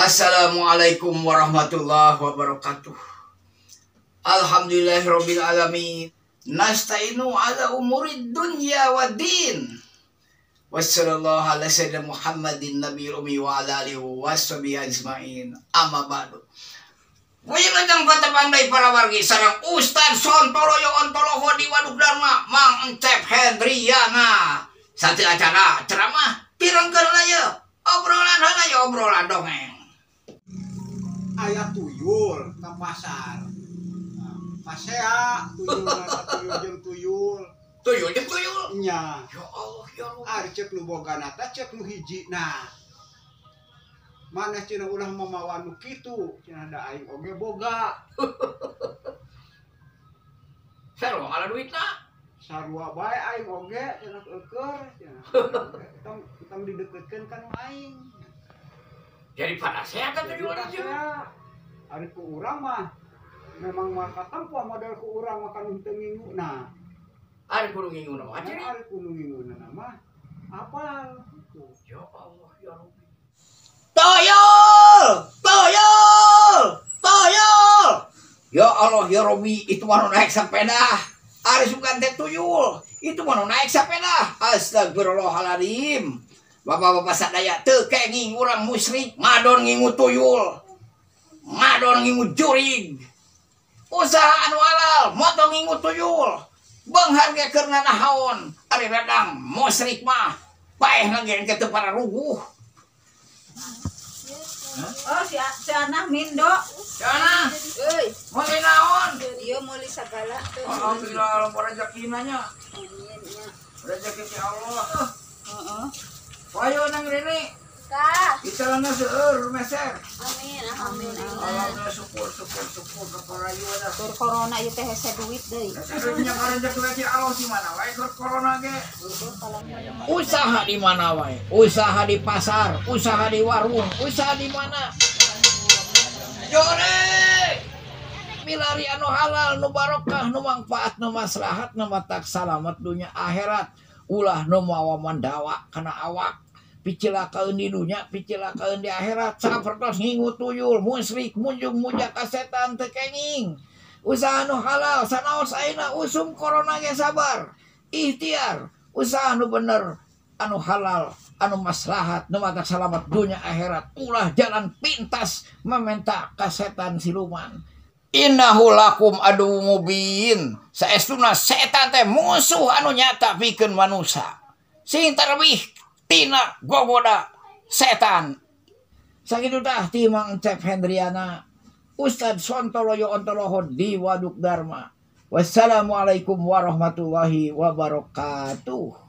Assalamualaikum warahmatullahi wabarakatuh. Alhamdulillahirabbil alamin. Nasta'inu ala umurid dunya waddin. Wassallallahu ala sayyidina Muhammadin nabiyil ummi wa ala alihi washabihi ajmain. Amma ba'du. Wilujeng patepang deui para wargi sareng Ustad Sontoloyo Ontoloho di Waduk Dharma, Mang Encep Hendriana. Satu acara ceramah pirengkeun ye obrolan heula ye, obrolan dongeng. Aya tuyul ke pasar. Pasea tuyul eta, tuyul jeung tuyul. Tuyul jeung tuyul. Nya. Ya Allah, ya Allah. Ari cek nu bogana teh, cek nu hiji, nah, "Maneh," cenah, "ulah mamawa nu kitu," cenah, "da aing oge boga." Sarua ngala duitna. "Sarua bae aing oge," cenah, "eueur," cenah, "tong tong dideketkeun ka nu aing." Jadi pada sehat Jadi tuyul jeung. Pasea. Ari ku urang mah memang mah katempo model ku urang mah kan teu nginguna. Ari kudu nginguna mah Kan ciri. Ari kudu nginguna mah apal gitu. Ya Allah, ya Rabbi. Toyol! Toyol! Toyol! Ya Allah, ya Rabbi, itu mah nu naik sepeda. Ari sugan teh tuyul. Itu mah nu naik sepeda. Astagfirullahaladzim. Bapak-bapak sadaya, teu kenging urang musyrik ngadon ngingu tuyul. Ngadon ngingu jurig. Usaha anu halal, moto ngingu tuyul. Beunghar ge keur nanahaon. Ari radang musyrik mah paeh ge engke teu pararuguh. Oh, si anak mindo. Sana, Euy, meuli naon? Ieu meuli sagala teh. Alhamdulillah, loba rezekina nya. Amin nya. Rezeki ti Allah. Heeh. Wayo nang rene, Kah. italana seueur meser. Amin, alhamdulillah. Alhamdulillah, syukur syukur syukur ka parayu dah. Tur corona ieu teh hese duit deui. Nya rezeki ti Allah di mana wae keur corona ge. Usaha di mana wae? Usaha di pasar, usaha di warung, usaha di mana? Jore! Milari anu halal, nu barokah, nu mangfaat, nu maslahat, nu matak salamet dunya akhirat. Ulah nu mawa mandawa kana awak. Picilakaeun di dunya, picilakaeun di akhirat. Sapertos ngingu tuyul, musyrik, munjung muja ka setan teu kenging. Usaha nu halal, sanaos ayeuna usum corona ge sabar. Ikhtiar, usaha nu bener, anu halal, anu maslahat, nu matak salamet dunya akhirat. Ulah jalan pintas meminta ka setan siluman. Innahu lakum adu mubin. Saestuna setan teh musuh anu nyata pikeun manusia. Sing terlebih tina gogoda setan. Sakitu tah ti Mang Encep Hendriana. Ustad Sontoloyo Ontoloho di Waduk Dharma. Wassalamualaikum warahmatullahi wabarakatuh.